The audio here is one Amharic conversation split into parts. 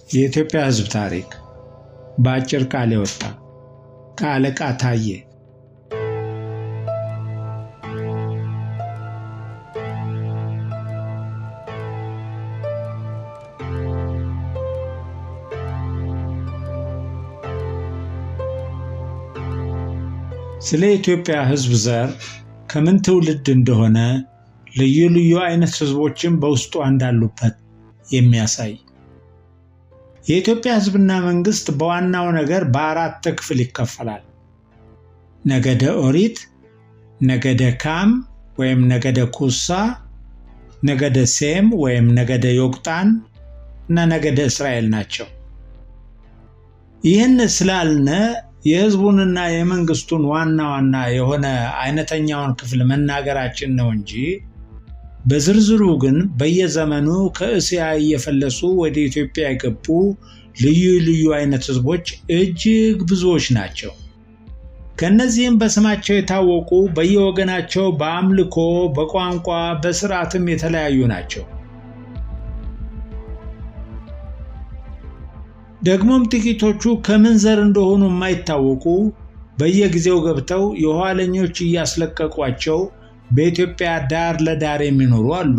የኢትዮጵያ ሕዝብ ታሪክ በአጭር ቃል የወጣ ከአለቃ ታዬ። ስለ ኢትዮጵያ ሕዝብ ዘር ከምን ትውልድ እንደሆነ፣ ልዩ ልዩ አይነት ሕዝቦችን በውስጧ እንዳሉበት የሚያሳይ። የኢትዮጵያ ሕዝብና መንግስት በዋናው ነገር በአራት ክፍል ይከፈላል። ነገደ ኦሪት፣ ነገደ ካም ወይም ነገደ ኩሳ፣ ነገደ ሴም ወይም ነገደ ዮቅጣን እና ነገደ እስራኤል ናቸው። ይህን ስላልነ የሕዝቡንና የመንግስቱን ዋና ዋና የሆነ አይነተኛውን ክፍል መናገራችን ነው እንጂ፣ በዝርዝሩ ግን በየዘመኑ ከእስያ እየፈለሱ ወደ ኢትዮጵያ የገቡ ልዩ ልዩ አይነት ሕዝቦች እጅግ ብዙዎች ናቸው። ከእነዚህም በስማቸው የታወቁ፣ በየወገናቸው በአምልኮ፣ በቋንቋ፣ በስርዓትም የተለያዩ ናቸው። ደግሞም ጥቂቶቹ ከምን ዘር እንደሆኑ የማይታወቁ፣ በየጊዜው ገብተው የኋለኞች እያስለቀቋቸው በኢትዮጵያ ዳር ለዳር የሚኖሩ አሉ።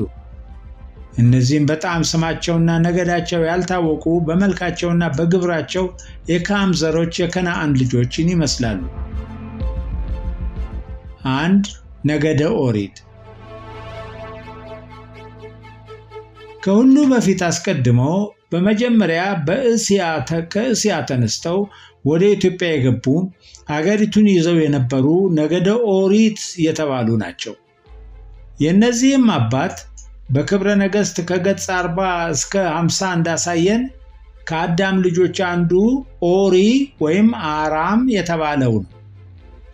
እነዚህም በጣም ስማቸውና ነገዳቸው ያልታወቁ፣ በመልካቸውና በግብራቸው የካም ዘሮች የከነዓን ልጆችን ይመስላሉ። 1. ነገደ ኦሪት። ከሁሉ በፊት አስቀድሞ በመጀመሪያ ከእስያ ተነስተው ወደ ኢትዮጵያ የገቡ፣ አገሪቱን ይዘው የነበሩ ነገደ ኦሪት የተባሉ ናቸው። የእነዚህም አባት በክብረ ነገሥት ከገጽ 40 እስከ 50 እንዳሳየን ከአዳም ልጆች አንዱ ኦሪ ወይም አራም የተባለው ነው።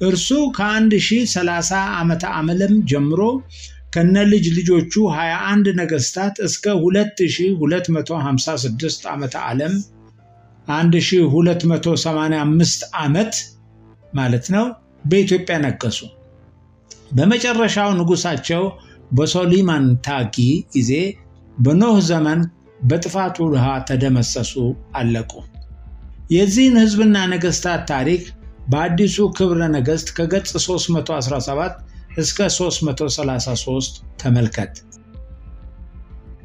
እርሱ ከ1030 ዓመተ ዓለም ጀምሮ ከነ ልጅ ልጆቹ 21 ነገሥታት እስከ 2256 ዓመተ ዓለም፣ 1285 ዓመት ማለት ነው፣ በኢትዮጵያ ነገሱ። በመጨረሻው ንጉሳቸው በሶሊማን ታጊ ጊዜ በኖህ ዘመን በጥፋት ውሃ ተደመሰሱ፣ አለቁ። የዚህን ሕዝብና ነገሥታት ታሪክ በአዲሱ ክብረ ነገሥት ከገጽ 317 እስከ 333 ተመልከት።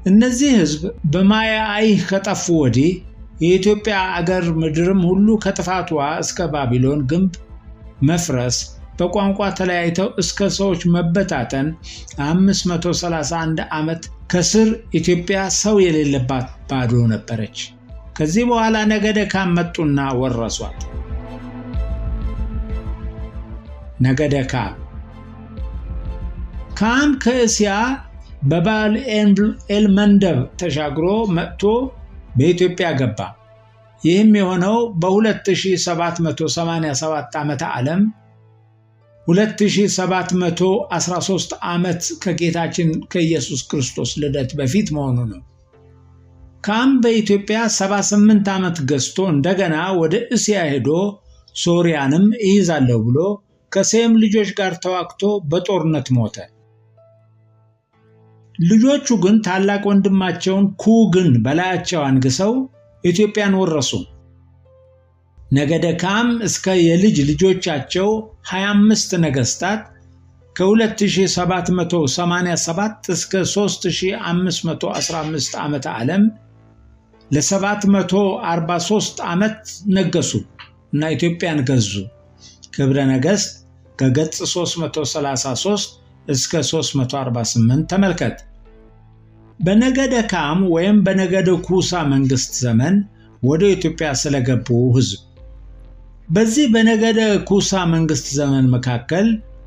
እነዚህ ሕዝብ በማየ አይህ ከጠፉ ወዲህ የኢትዮጵያ አገር ምድርም ሁሉ ከጥፋት ውሃ እስከ ባቢሎን ግንብ መፍረስ፣ በቋንቋ ተለያይተው እስከ ሰዎች መበታተን 531 ዓመት ከስር ኢትዮጵያ ሰው የሌለባት ባዶ ነበረች። ከዚህ በኋላ ነገደ ካም መጡና ወረሷት። ነገደ ካም። ካም ከእስያ በባል ኤልመንደብ ተሻግሮ መጥቶ በኢትዮጵያ ገባ። ይህም የሆነው በ2787 ዓመተ ዓለም፣ 2713 ዓመት ከጌታችን ከኢየሱስ ክርስቶስ ልደት በፊት መሆኑ ነው። ካም በኢትዮጵያ 78 ዓመት ገዝቶ እንደገና ወደ እስያ ሄዶ ሶርያንም እይዛለሁ ብሎ ከሴም ልጆች ጋር ተዋግቶ በጦርነት ሞተ። ልጆቹ ግን ታላቅ ወንድማቸውን ኩግን በላያቸው አንግሰው ኢትዮጵያን ወረሱ። ነገደ ካም እስከ የልጅ ልጆቻቸው 25 ነገስታት ከ2787 እስከ 3515 ዓመተ ዓለም ለ743 ዓመት ነገሱ እና ኢትዮጵያን ገዙ። ክብረ ነገሥት ከገጽ 333 እስከ 348 ተመልከት። በነገደ ካም ወይም በነገደ ኩሳ መንግስት ዘመን ወደ ኢትዮጵያ ስለገቡ ሕዝብ። በዚህ በነገደ ኩሳ መንግስት ዘመን መካከል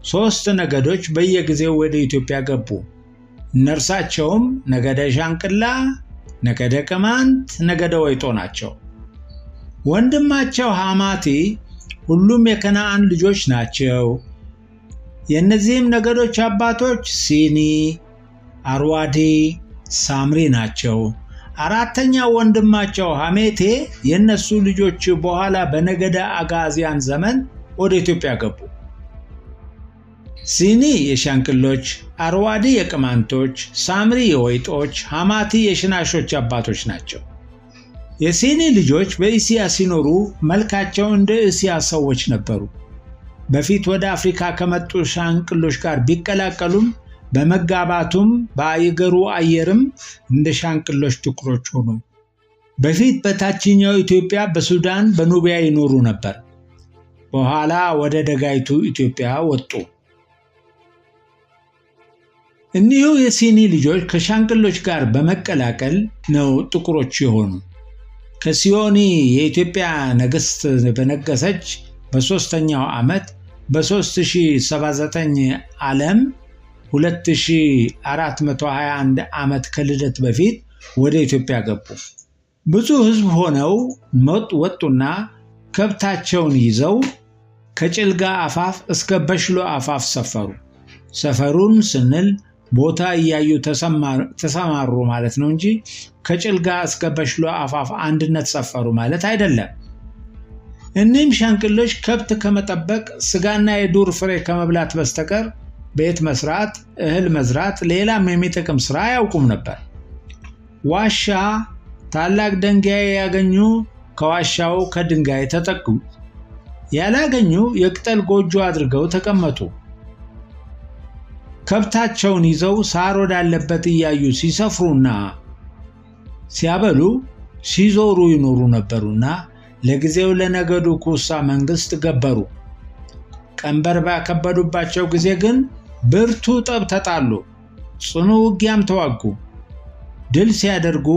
ሦስት ነገዶች በየጊዜው ወደ ኢትዮጵያ ገቡ። እነርሳቸውም ነገደ ዣንቅላ፣ ነገደ ቅማንት፣ ነገደ ወይጦ ናቸው። ወንድማቸው ሃማቲ ሁሉም የከነዓን ልጆች ናቸው። የእነዚህም ነገዶች አባቶች ሲኒ፣ አርዋዲ፣ ሳምሪ ናቸው። አራተኛ ወንድማቸው ሐሜቴ የእነሱ ልጆች በኋላ በነገደ አጋዚያን ዘመን ወደ ኢትዮጵያ ገቡ። ሲኒ የሻንቅሎች፣ አርዋዲ የቅማንቶች፣ ሳምሪ የወይጦች፣ ሐማቲ የሽናሾች አባቶች ናቸው። የሴኒ ልጆች በእስያ ሲኖሩ መልካቸው እንደ እስያ ሰዎች ነበሩ። በፊት ወደ አፍሪካ ከመጡ ሻንቅሎች ጋር ቢቀላቀሉም በመጋባቱም በአገሩ አየርም እንደ ሻንቅሎች ጥቁሮች ሆኑ። በፊት በታችኛው ኢትዮጵያ በሱዳን በኑቢያ ይኖሩ ነበር። በኋላ ወደ ደጋይቱ ኢትዮጵያ ወጡ። እኒሁ የሲኒ ልጆች ከሻንቅሎች ጋር በመቀላቀል ነው ጥቁሮች የሆኑ። ከሲዮኒ የኢትዮጵያ ነገሥት በነገሰች በሦስተኛው ዓመት በ3079 ዓለም 2421 ዓመት ከልደት በፊት ወደ ኢትዮጵያ ገቡ። ብዙ ሕዝብ ሆነው ወጡና ከብታቸውን ይዘው ከጭልጋ አፋፍ እስከ በሽሎ አፋፍ ሰፈሩ። ሰፈሩን ስንል ቦታ እያዩ ተሰማሩ ማለት ነው እንጂ ከጭልጋ እስከ በሽሎ አፋፍ አንድነት ሰፈሩ ማለት አይደለም። እኒህም ሻንቅሎች ከብት ከመጠበቅ ስጋና የዱር ፍሬ ከመብላት በስተቀር ቤት መስራት፣ እህል መዝራት፣ ሌላም የሚጠቅም ስራ አያውቁም ነበር። ዋሻ፣ ታላቅ ድንጋይ ያገኙ ከዋሻው ከድንጋይ ተጠጉ፣ ያላገኙ የቅጠል ጎጆ አድርገው ተቀመጡ። ከብታቸውን ይዘው ሳር ወዳለበት እያዩ ሲሰፍሩና ሲያበሉ ሲዞሩ ይኖሩ ነበሩና ለጊዜው ለነገዱ ኩሳ መንግስት ገበሩ። ቀንበር ባከበዱባቸው ጊዜ ግን ብርቱ ጠብ ተጣሉ፣ ጽኑ ውጊያም ተዋጉ። ድል ሲያደርጉ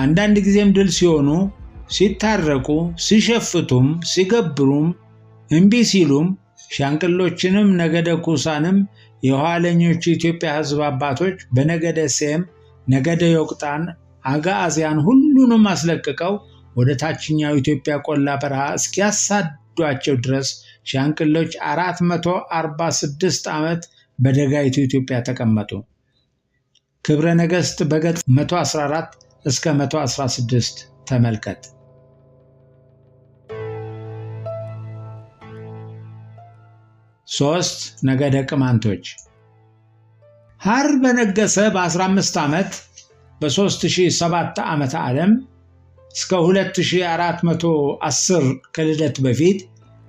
አንዳንድ ጊዜም ድል ሲሆኑ ሲታረቁ፣ ሲሸፍቱም፣ ሲገብሩም፣ እምቢ ሲሉም ሻንቅሎችንም ነገደ ኩሳንም የኋለኞቹ ኢትዮጵያ ሕዝብ አባቶች በነገደ ሴም፣ ነገደ ዮቅጣን፣ አጋአዝያን ሁሉንም አስለቅቀው ወደ ታችኛው ኢትዮጵያ ቆላ በረሃ እስኪያሳዷቸው ድረስ ሻንቅሎች 446 ዓመት በደጋይቱ ኢትዮጵያ ተቀመጡ። ክብረ ነገሥት በገጽ 114 እስከ 116 ተመልከት። ሶስት ነገደ ቅማንቶች። ሐር በነገሰ በ15 ዓመት በ3007 ዓመተ ዓለም እስከ 2410 ከልደት በፊት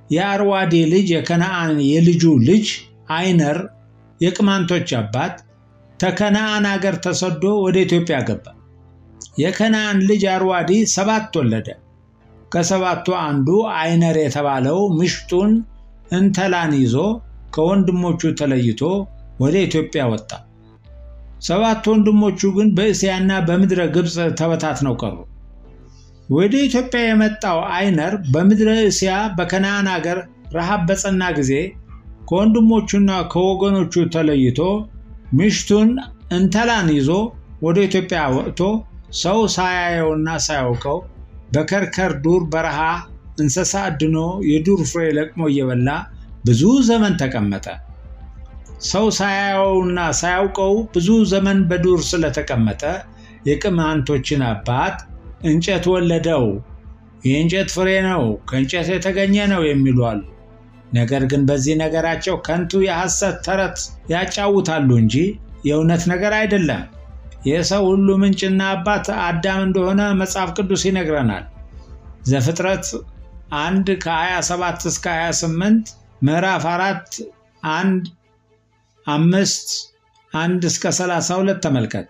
የአርዋዴ ልጅ የከነዓን የልጁ ልጅ አይነር የቅማንቶች አባት ተከነዓን አገር ተሰዶ ወደ ኢትዮጵያ ገባ። የከነዓን ልጅ አርዋዲ 7 ወለደ። ከሰባቱ አንዱ አይነር የተባለው ምሽቱን እንተላን ይዞ ከወንድሞቹ ተለይቶ ወደ ኢትዮጵያ ወጣ። 7 ወንድሞቹ ግን በእስያና በምድረ ግብፅ ተበታትነው ቀሩ። ወደ ኢትዮጵያ የመጣው አይነር በምድረ እስያ በከነዓን አገር ረሃብ በጸና ጊዜ ከወንድሞቹና ከወገኖቹ ተለይቶ ምሽቱን እንተላን ይዞ ወደ ኢትዮጵያ ወጥቶ ሰው ሳያየውና ሳያውቀው በከርከር ዱር በረሃ እንስሳ አድኖ የዱር ፍሬ ለቅሞ እየበላ ብዙ ዘመን ተቀመጠ። ሰው ሳያየውና ሳያውቀው ብዙ ዘመን በዱር ስለተቀመጠ የቅማንቶችን አባት እንጨት ወለደው፣ የእንጨት ፍሬ ነው፣ ከእንጨት የተገኘ ነው የሚሉ አሉ። ነገር ግን በዚህ ነገራቸው ከንቱ የሐሰት ተረት ያጫውታሉ እንጂ የእውነት ነገር አይደለም። የሰው ሁሉ ምንጭና አባት አዳም እንደሆነ መጽሐፍ ቅዱስ ይነግረናል። ዘፍጥረት 1 ከ27 እስከ 28፣ ምዕራፍ 4 1 5 1 እስከ 32 ተመልከት።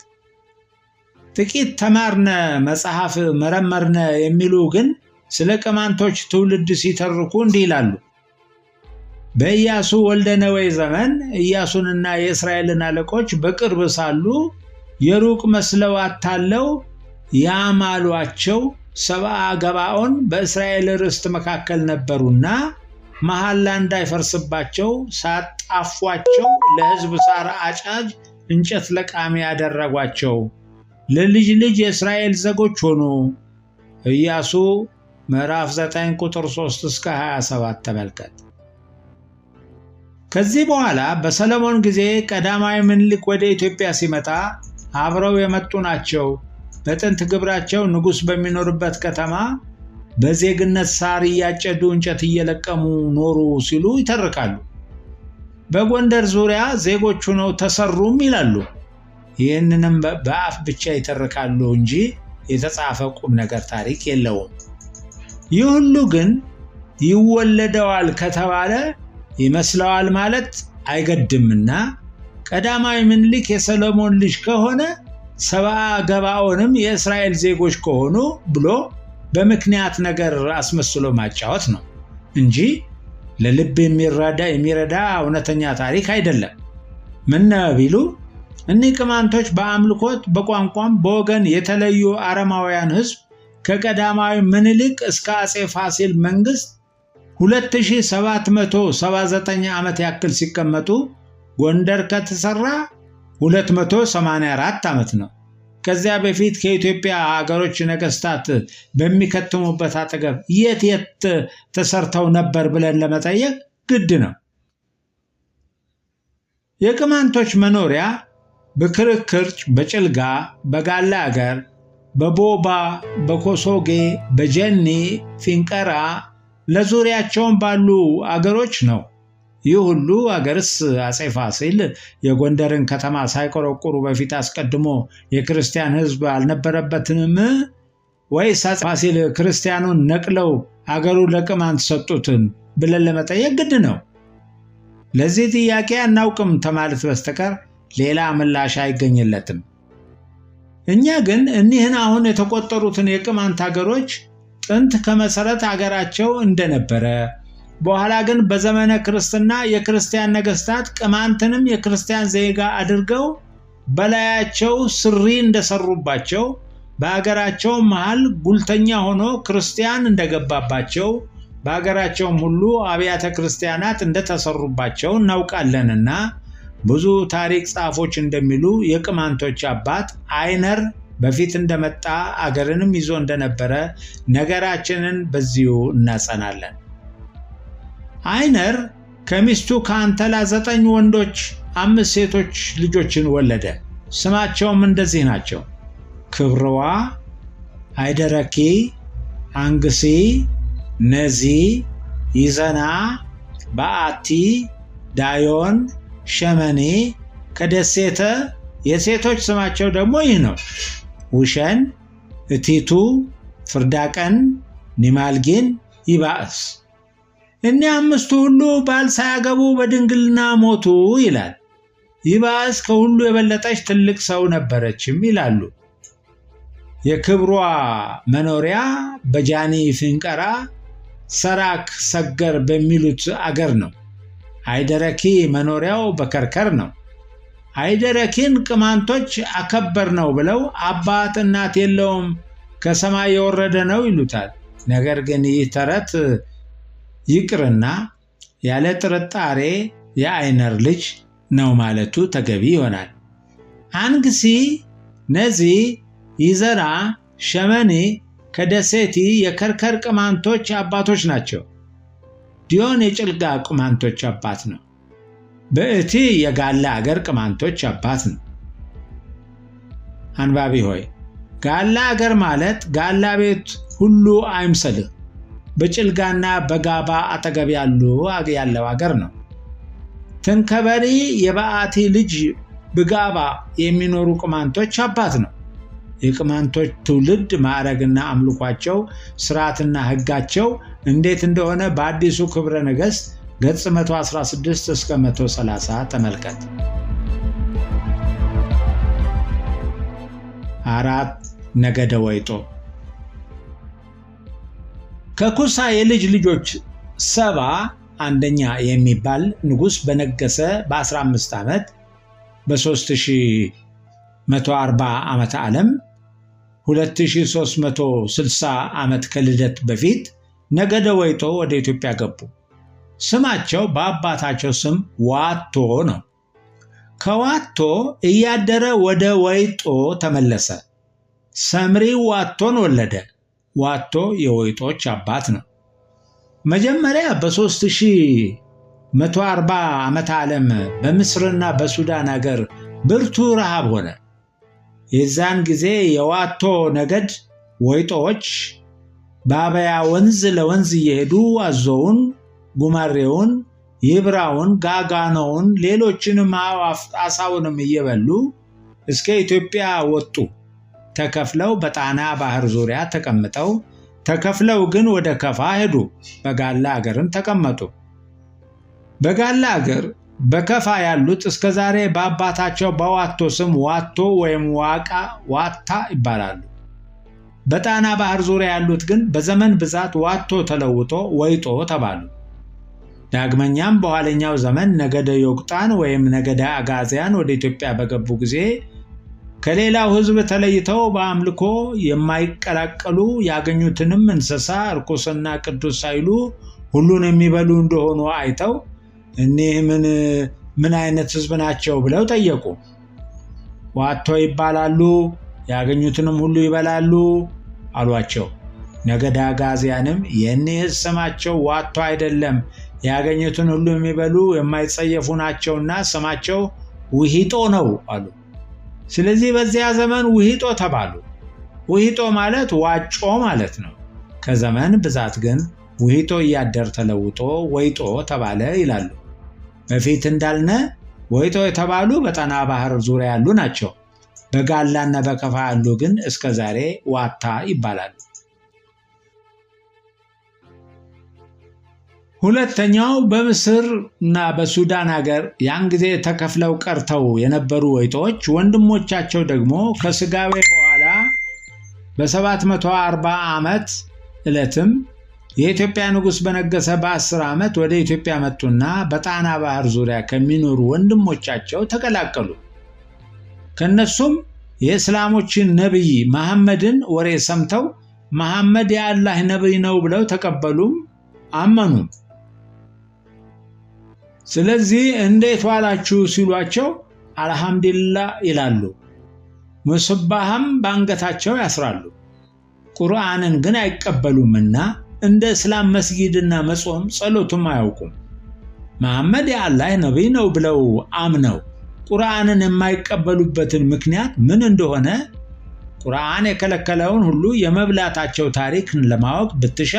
ጥቂት ተማርነ መጽሐፍ መረመርነ የሚሉ ግን ስለ ቅማንቶች ትውልድ ሲተርኩ እንዲህ ይላሉ። በኢያሱ ወልደ ነዌ ዘመን ኢያሱንና የእስራኤልን አለቆች በቅርብ ሳሉ የሩቅ መስለው አታለው ያማሏቸው 70 ገባኦን በእስራኤል ርስት መካከል ነበሩና መሐላ እንዳይፈርስባቸው ሳጣፏቸው ለሕዝብ ሳር አጫጅ እንጨት ለቃሚ ያደረጓቸው። ለልጅ ልጅ የእስራኤል ዜጎች ሆኑ። ኢያሱ ምዕራፍ 9 ቁጥር 3 እስከ 27 ተመልከት። ከዚህ በኋላ በሰለሞን ጊዜ ቀዳማዊ ምኒልክ ወደ ኢትዮጵያ ሲመጣ አብረው የመጡ ናቸው። በጥንት ግብራቸው ንጉሥ በሚኖርበት ከተማ በዜግነት ሳር እያጨዱ እንጨት እየለቀሙ ኖሩ ሲሉ ይተርካሉ። በጎንደር ዙሪያ ዜጎች ሆነው ተሰሩም ይላሉ። ይህንንም በአፍ ብቻ ይተርካሉ እንጂ የተጻፈ ቁም ነገር ታሪክ የለውም። ይህ ሁሉ ግን ይወለደዋል ከተባለ ይመስለዋል ማለት አይገድምና ቀዳማዊ ምኒልክ የሰሎሞን ልጅ ከሆነ ሰብአ ገባኦንም የእስራኤል ዜጎች ከሆኑ ብሎ በምክንያት ነገር አስመስሎ ማጫወት ነው እንጂ ለልብ የሚረዳ እውነተኛ ታሪክ አይደለም። ምነው ቢሉ እኒህ ቅማንቶች በአምልኮት በቋንቋም በወገን የተለዩ አረማውያን ሕዝብ ከቀዳማዊ ምኒልክ እስከ አፄ ፋሲል መንግስት 2779 ዓመት ያክል ሲቀመጡ ጎንደር ከተሰራ 284 ዓመት ነው። ከዚያ በፊት ከኢትዮጵያ አገሮች ነገስታት በሚከትሙበት አጠገብ የት የት ተሰርተው ነበር ብለን ለመጠየቅ ግድ ነው። የቅማንቶች መኖሪያ በክርክርጭ፣ በጭልጋ፣ በጋላ አገር፣ በቦባ፣ በኮሶጌ፣ በጀኒ ፊንቀራ ለዙሪያቸውን ባሉ አገሮች ነው። ይህ ሁሉ አገርስ አፄ ፋሲል የጎንደርን ከተማ ሳይቆረቁሩ በፊት አስቀድሞ የክርስቲያን ሕዝብ አልነበረበትም ወይስ አፄ ፋሲል ክርስቲያኑን ነቅለው አገሩን ለቅማንት ሰጡትን ብለን ለመጠየቅ ግድ ነው። ለዚህ ጥያቄ አናውቅም ተማለት በስተቀር ሌላ ምላሽ አይገኝለትም። እኛ ግን እኒህን አሁን የተቆጠሩትን የቅማንት አገሮች ጥንት ከመሰረት አገራቸው እንደነበረ በኋላ ግን በዘመነ ክርስትና የክርስቲያን ነገስታት ቅማንትንም የክርስቲያን ዜጋ አድርገው በላያቸው ስሪ እንደሰሩባቸው በአገራቸው መሃል ጉልተኛ ሆኖ ክርስቲያን እንደገባባቸው በአገራቸውም ሁሉ አብያተ ክርስቲያናት እንደተሰሩባቸው እናውቃለንና ብዙ ታሪክ ጻፎች እንደሚሉ የቅማንቶች አባት አይነር በፊት እንደመጣ አገርንም ይዞ እንደነበረ ነገራችንን በዚሁ እናጸናለን። አይነር ከሚስቱ ከአንተላ 9 ወንዶች 5 ሴቶች ልጆችን ወለደ። ስማቸውም እንደዚህ ናቸው፦ ክብርዋ፣ አይደረኪ፣ አንግሲ፣ ነዚ፣ ይዘና፣ በአቲ፣ ዳዮን፣ ሸመኔ። ከደሴተ የሴቶች ስማቸው ደግሞ ይህ ነው፦ ውሸን፣ እቲቱ፣ ፍርዳቀን፣ ኒማልጊን፣ ይባእስ። እኒህ 5ቱ ሁሉ ባል ሳያገቡ በድንግልና ሞቱ ይላል። ይባእስ ከሁሉ የበለጠች ትልቅ ሰው ነበረችም ይላሉ። የክብሯ መኖሪያ በጃኒ ፍንቀራ ሰራክ ሰገር በሚሉት አገር ነው። አይደረኪ መኖሪያው በከርከር ነው። አይደረኪን ቅማንቶች አከበር ነው ብለው አባት እናት የለውም ከሰማይ የወረደ ነው ይሉታል። ነገር ግን ይህ ተረት ይቅርና ያለ ጥርጣሬ የአይነር ልጅ ነው ማለቱ ተገቢ ይሆናል። አንግሲ፣ ነዚ፣ ይዘራ፣ ሸመኔ ከደሴቲ የከርከር ቅማንቶች አባቶች ናቸው። ዲዮን የጭልጋ ቅማንቶች አባት ነው። በእቲ የጋላ አገር ቅማንቶች አባት ነው። አንባቢ ሆይ ጋላ አገር ማለት ጋላ ቤት ሁሉ አይምሰልህ። በጭልጋና በጋባ አጠገብ ያለው አገር ነው። ትንከበሪ የበአቲ ልጅ ብጋባ የሚኖሩ ቅማንቶች አባት ነው። የቅማንቶች ትውልድ ማዕረግና አምልኳቸው ስርዓትና ሕጋቸው እንዴት እንደሆነ በአዲሱ ክብረ ነገሥት ገጽ 116 እስከ 130 ተመልከት። 4 ነገደ ወይጦ። ከኩሳ የልጅ ልጆች ሰባ አንደኛ የሚባል ንጉስ በነገሰ በ15 ዓመት በ3140 ዓመተ ዓለም 2360 ዓመት ከልደት በፊት ነገደ ወይጦ ወደ ኢትዮጵያ ገቡ። ስማቸው በአባታቸው ስም ዋቶ ነው። ከዋቶ እያደረ ወደ ወይጦ ተመለሰ። ሰምሪ ዋቶን ወለደ። ዋቶ የወይጦች አባት ነው። መጀመሪያ በ3140 ዓመተ ዓለም በምስርና በሱዳን አገር ብርቱ ረሃብ ሆነ። የዛን ጊዜ የዋቶ ነገድ ወይጦዎች በአበያ ወንዝ ለወንዝ እየሄዱ አዞውን፣ ጉማሬውን፣ ይብራውን፣ ጋጋኖውን፣ ሌሎችንም አዕዋፍ ዓሣውንም እየበሉ እስከ ኢትዮጵያ ወጡ። ተከፍለው በጣና ባህር ዙሪያ ተቀምጠው ተከፍለው ግን ወደ ከፋ ሄዱ። በጋላ አገርም ተቀመጡ። በጋላ አገር በከፋ ያሉት እስከ ዛሬ በአባታቸው በዋቶ ስም ዋቶ ወይም ዋቃ ዋታ ይባላሉ። በጣና ባህር ዙሪያ ያሉት ግን በዘመን ብዛት ዋቶ ተለውጦ ወይጦ ተባሉ። ዳግመኛም በኋለኛው ዘመን ነገደ ዮቅጣን ወይም ነገደ አጋዚያን ወደ ኢትዮጵያ በገቡ ጊዜ ከሌላው ሕዝብ ተለይተው በአምልኮ የማይቀላቀሉ ያገኙትንም እንስሳ እርኩስና ቅዱስ ሳይሉ ሁሉን የሚበሉ እንደሆኑ አይተው እኒህ ምን ምን አይነት ሕዝብ ናቸው ብለው ጠየቁ። ዋቶ ይባላሉ፣ ያገኙትንም ሁሉ ይበላሉ አሏቸው። ነገደ አጋዚያንም የእኒህ ስማቸው ዋቶ አይደለም፣ ያገኙትን ሁሉ የሚበሉ የማይጸየፉ ናቸውና ስማቸው ውሂጦ ነው አሉ። ስለዚህ በዚያ ዘመን ውሂጦ ተባሉ። ውሂጦ ማለት ዋጮ ማለት ነው። ከዘመን ብዛት ግን ውሂጦ እያደር ተለውጦ ወይጦ ተባለ ይላሉ። በፊት እንዳልነ ወይጦ የተባሉ በጣና ባህር ዙሪያ ያሉ ናቸው። በጋላና በከፋ ያሉ ግን እስከ ዛሬ ዋታ ይባላሉ። ሁለተኛው በምስር እና በሱዳን ሀገር ያን ጊዜ ተከፍለው ቀርተው የነበሩ ወይጦች ወንድሞቻቸው ደግሞ ከስጋዌ በኋላ በ740 ዓመት ዕለትም የኢትዮጵያ ንጉሥ በነገሰ በ10 ዓመት ወደ ኢትዮጵያ መጡና በጣና ባህር ዙሪያ ከሚኖሩ ወንድሞቻቸው ተቀላቀሉ። ከነሱም የእስላሞችን ነቢይ መሐመድን ወሬ ሰምተው መሐመድ የአላህ ነቢይ ነው ብለው ተቀበሉም አመኑ። ስለዚህ እንዴት ዋላችሁ ሲሏቸው አልሐምዱሊላህ ይላሉ። ሙስባህም በአንገታቸው ያስራሉ። ቁርአንን ግን አይቀበሉምና እንደ እስላም መስጊድና መጾም ጸሎቱም አያውቁም። መሐመድ የአላህ ነቢይ ነው ብለው አምነው ቁርአንን የማይቀበሉበትን ምክንያት ምን እንደሆነ ቁርአን የከለከለውን ሁሉ የመብላታቸው ታሪክን ለማወቅ ብትሻ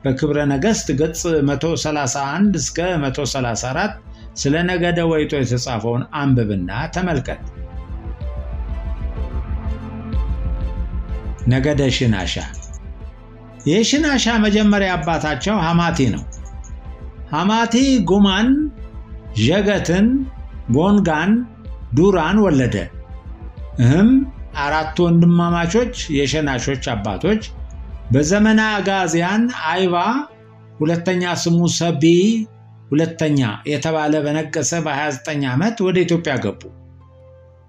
በክብረ ነገሥት ገጽ 131 እስከ 134 ስለ ነገደ ወይጦ የተጻፈውን አንብብና ተመልከት። ነገደ ሽናሻ። የሽናሻ መጀመሪያ አባታቸው ሐማቲ ነው። ሐማቲ ጉማን፣ ዠገትን፣ ጎንጋን፣ ዱራን ወለደ። እህም አራቱ ወንድማማቾች የሸናሾች አባቶች በዘመነ አጋዚያን አይባ ሁለተኛ ስሙ ሰቢ ሁለተኛ የተባለ በነገሰ በ29 ዓመት ወደ ኢትዮጵያ ገቡ።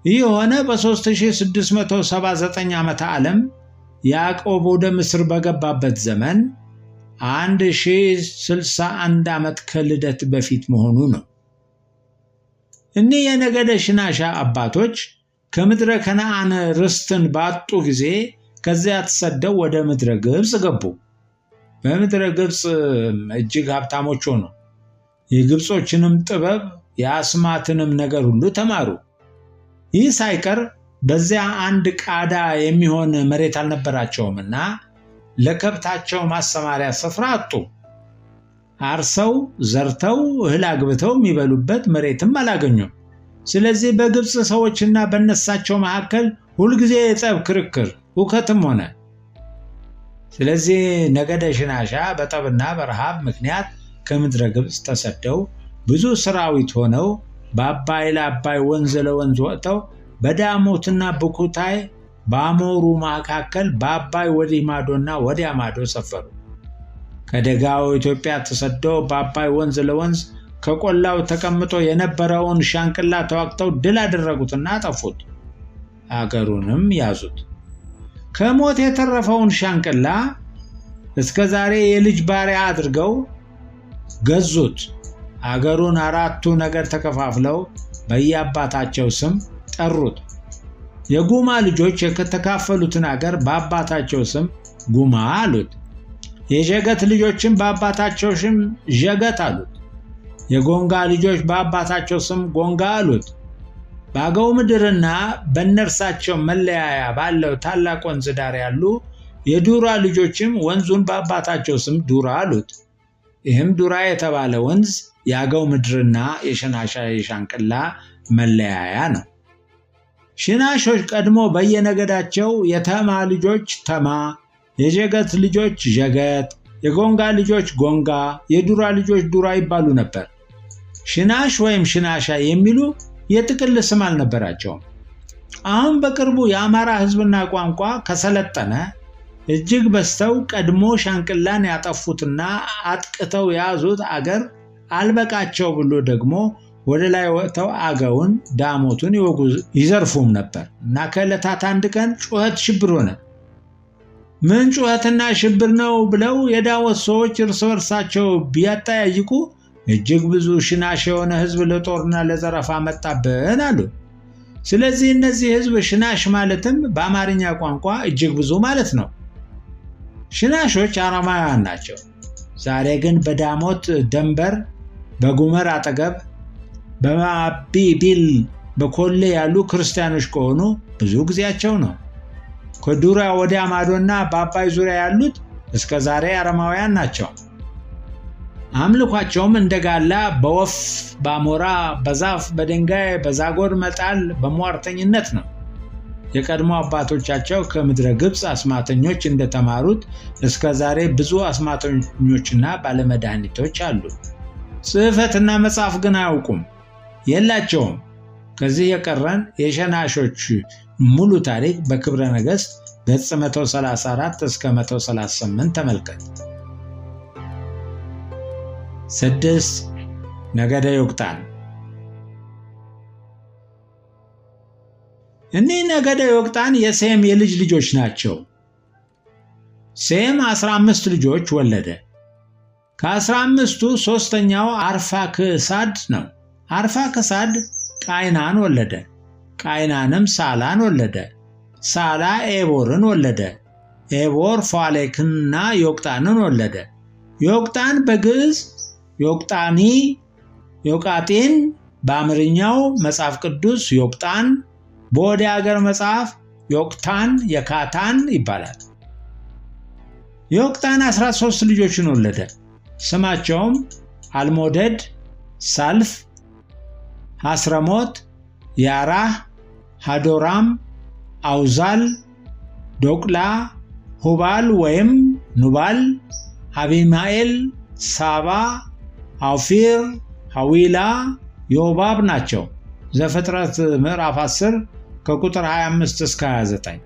ይህ የሆነ በ3679 ዓመተ ዓለም ያዕቆብ ወደ ምስር በገባበት ዘመን 1061 ዓመት ከልደት በፊት መሆኑ ነው። እኒህ የነገደ ሽናሻ አባቶች ከምድረ ከነዓን ርስትን ባጡ ጊዜ ከዚያ ተሰደው ወደ ምድረ ግብፅ ገቡ። በምድረ ግብፅ እጅግ ሀብታሞች ሆኑ። የግብጾችንም ጥበብ የአስማትንም ነገር ሁሉ ተማሩ። ይህ ሳይቀር በዚያ አንድ ቃዳ የሚሆን መሬት አልነበራቸውምና ለከብታቸው ማሰማሪያ ስፍራ አጡ። አርሰው ዘርተው እህል አግብተው የሚበሉበት መሬትም አላገኙም። ስለዚህ በግብፅ ሰዎችና በነሳቸው መካከል ሁልጊዜ የጠብ ክርክር፣ ሁከትም ሆነ። ስለዚህ ነገደ ሽናሻ በጠብና በረሃብ ምክንያት ከምድረ ግብፅ ተሰደው ብዙ ሰራዊት ሆነው በአባይ ለአባይ ወንዝ ለወንዝ ወጥተው በዳሞትና በኩታይ በአሞሩ መካከል በአባይ ወዲህ ማዶና ወዲያ ማዶ ሰፈሩ። ከደጋው ኢትዮጵያ ተሰደው በአባይ ወንዝ ለወንዝ ከቆላው ተቀምጦ የነበረውን ሻንቅላ ተዋግተው ድል አደረጉትና አጠፉት። አገሩንም ያዙት። ከሞት የተረፈውን ሻንቅላ እስከ ዛሬ የልጅ ባሪያ አድርገው ገዙት። አገሩን አራቱ ነገድ ተከፋፍለው በየአባታቸው ስም ጠሩት። የጉማ ልጆች የተካፈሉትን አገር በአባታቸው ስም ጉማ አሉት። የዠገት ልጆችም በአባታቸው ስም ዠገት አሉት። የጎንጋ ልጆች በአባታቸው ስም ጎንጋ አሉት። በአገው ምድርና በእነርሳቸው መለያያ ባለው ታላቅ ወንዝ ዳር ያሉ የዱራ ልጆችም ወንዙን በአባታቸው ስም ዱራ አሉት። ይህም ዱራ የተባለ ወንዝ የአገው ምድርና የሸናሻ የሻንቅላ መለያያ ነው። ሽናሾች ቀድሞ በየነገዳቸው የተማ ልጆች ተማ፣ የዠገት ልጆች ዠገት፣ የጎንጋ ልጆች ጎንጋ፣ የዱራ ልጆች ዱራ ይባሉ ነበር። ሽናሽ ወይም ሽናሻ የሚሉ የጥቅል ስም አልነበራቸውም። አሁን በቅርቡ የአማራ ሕዝብና ቋንቋ ከሰለጠነ እጅግ በዝተው ቀድሞ ሻንቅላን ያጠፉትና አጥቅተው የያዙት አገር አልበቃቸው ብሎ ደግሞ ወደ ላይ ወጥተው አገውን ዳሞቱን ይወጉ ይዘርፉም ነበር እና ከዕለታት አንድ ቀን ጩኸት ሽብር ሆነ። ምን ጩኸትና ሽብር ነው ብለው የዳሞት ሰዎች እርስ በርሳቸው ቢያጠያይቁ እጅግ ብዙ ሽናሽ የሆነ ሕዝብ ለጦርና ለዘረፋ መጣብን አሉ። ስለዚህ እነዚህ ሕዝብ ሽናሽ ማለትም በአማርኛ ቋንቋ እጅግ ብዙ ማለት ነው። ሽናሾች አረማውያን ናቸው። ዛሬ ግን በዳሞት ደንበር በጉመር አጠገብ በማቢቢል በኮሌ ያሉ ክርስቲያኖች ከሆኑ ብዙ ጊዜያቸው ነው። ከዱራ ወዲያ ማዶና በአባይ ዙሪያ ያሉት እስከ ዛሬ አረማውያን ናቸው። አምልኳቸውም እንደ ጋላ በወፍ በአሞራ በዛፍ በድንጋይ በዛጎር መጣል በሟርተኝነት ነው። የቀድሞ አባቶቻቸው ከምድረ ግብፅ አስማተኞች እንደተማሩት እስከ ዛሬ ብዙ አስማተኞችና ባለመድኃኒቶች አሉ። ጽሕፈትና መጻፍ ግን አያውቁም፣ የላቸውም። ከዚህ የቀረን የሸናሾች ሙሉ ታሪክ በክብረ ነገሥት ገጽ 134 እስከ 138 ተመልከት። 6. ነገደ ዮቅጣን። እኒህ ነገደ ዮቅጣን የሴም የልጅ ልጆች ናቸው። ሴም 15 ልጆች ወለደ። ከ15ቱ ሦስተኛው አርፋክሳድ ነው። አርፋክሳድ ቃይናን ወለደ። ቃይናንም ሳላን ወለደ። ሳላ ኤቦርን ወለደ። ኤቦር ፋሌክንና ዮቅጣንን ወለደ። ዮቅጣን በግዕዝ ዮቅጣኒ፣ ዮቃጢን፣ በአማርኛው መጽሐፍ ቅዱስ ዮቅጣን፣ በወዲያ አገር መጽሐፍ ዮቅታን፣ የካታን ይባላል። ዮቅጣን 13 ልጆችን ወለደ። ስማቸውም አልሞደድ፣ ሳልፍ፣ ሐስረሞት፣ ያራህ፣ ሃዶራም፣ አውዛል፣ ዶቅላ፣ ሁባል ወይም ኑባል፣ አቢማኤል፣ ሳባ፣ አውፊር፣ ሐዊላ፣ ዮባብ ናቸው። ዘፍጥረት ምዕራፍ 10 ከቁጥር 25 እስከ 29።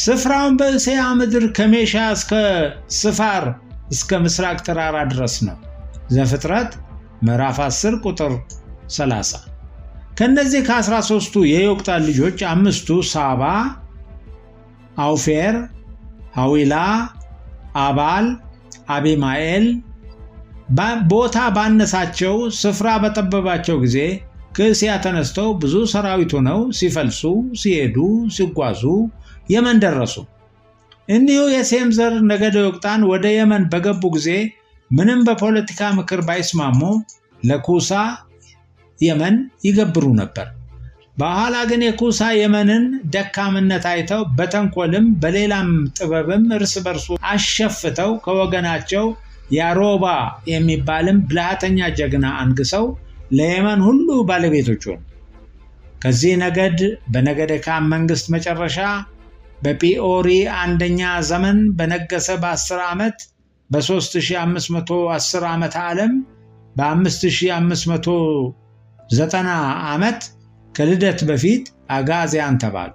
ስፍራውን በእስያ ምድር ከሜሻ እስከ ስፋር እስከ ምስራቅ ተራራ ድረስ ነው። ዘፍጥረት ምዕራፍ 10 ቁጥር 30። ከነዚህ ከ13ቱ የዮቅጣን ልጆች 5ቱ ሳባ፣ አውፌር፣ ሐዊላ፣ አባል፣ አቢማኤል ቦታ ባነሳቸው ስፍራ በጠበባቸው ጊዜ ከእስያ ተነስተው ብዙ ሰራዊት ሆነው ሲፈልሱ ሲሄዱ ሲጓዙ የመን ደረሱ። እኒሁ የሴም ዘር ነገደ ዮቅጣን ወደ የመን በገቡ ጊዜ ምንም በፖለቲካ ምክር ባይስማሙ ለኩሳ የመን ይገብሩ ነበር። በኋላ ግን የኩሳ የመንን ደካምነት አይተው በተንኮልም በሌላም ጥበብም እርስ በርሱ አሸፍተው ከወገናቸው ያሮባ የሚባልም ብልሃተኛ ጀግና አንግሰው ለየመን ሁሉ ባለቤቶች ሆኑ። ከዚህ ነገድ በነገደ ካም መንግስት መጨረሻ በጲኦሪ አንደኛ ዘመን በነገሰ በ10 ዓመት በ3510 ዓመተ ዓለም በ5590 ዓመት ከልደት በፊት አጋዚያን ተባሉ።